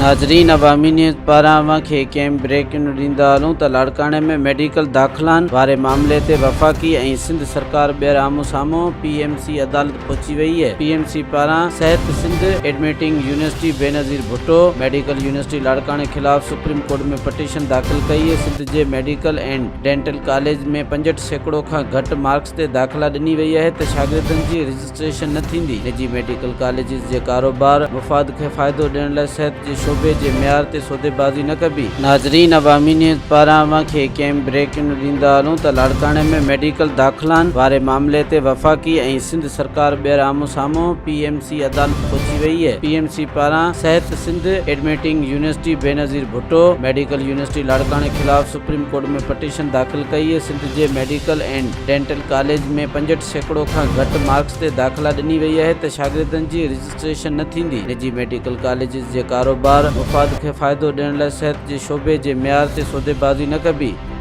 ناظرين عوامي نيوز پاران اوهان کي ڪيم بريڪنگ ڏيندا هلون ته لاڙڪاڻي ۾ ميڊيڪل داخلائن واري معاملي تي وفاقي ۽ سنڌ سرڪار ٻيهر آمهون سامهون پي ايم سي عدالت پهچي وئي اهي پي ايم سي پاران Sehat Sindh admitting university Benazir Bhutto medical university لاڙڪاڻي خلاف سپريم ڪورٽ ۾ پٽيشن داخل ڪئي اهي سنڌ جي ميڊيڪل اينڊ ڊينٽل ڪاليج ۾ 65% کان گهٽ مارڪس تي داخلا ڏني وئي آهي ته شاگردن جي رجسٽريشن نه ٿيندي، نجي ميڊيڪل ڪاليجز جي ڪاروبار مفاد کي فائدو ڏيڻ لاء صحت جي شعبي جي معيار تي سوديبازي نه ڪبي. ناظرين عوامي نيوز پاران اوهان کي ڪيم بريڪنگ ڏيندا هلون ته لاڙڪاڻي ۾ ميڊيڪل داخلائن واري معاملي تي وفاقي ۽ سنڌ سرڪار ٻيهر آمهون سامهون پي ايم سي عدالت پهچي وئي اهي پي ايم سي پاران Sehat Sindh admitting university Benazir Bhutto medical university لاڙڪاڻي خلاف سپريم ڪورٽ ۾ پٽيشن داخل ڪئي اهي سنڌ جي ميڊيڪل اينڊ ڊينٽل ڪاليج ۾ 65% کان گهٽ مارڪس تي داخلا ڏني وئي آهي ته شاگردن جي رجسٽريشن نه ٿيندي، نجي ميڊيڪل ڪاليجز جي ڪاروبار مفاد کي فائدو ڏيڻ لاء صحت جي شعبي جي معيار تي سوديبازي نه ڪبي.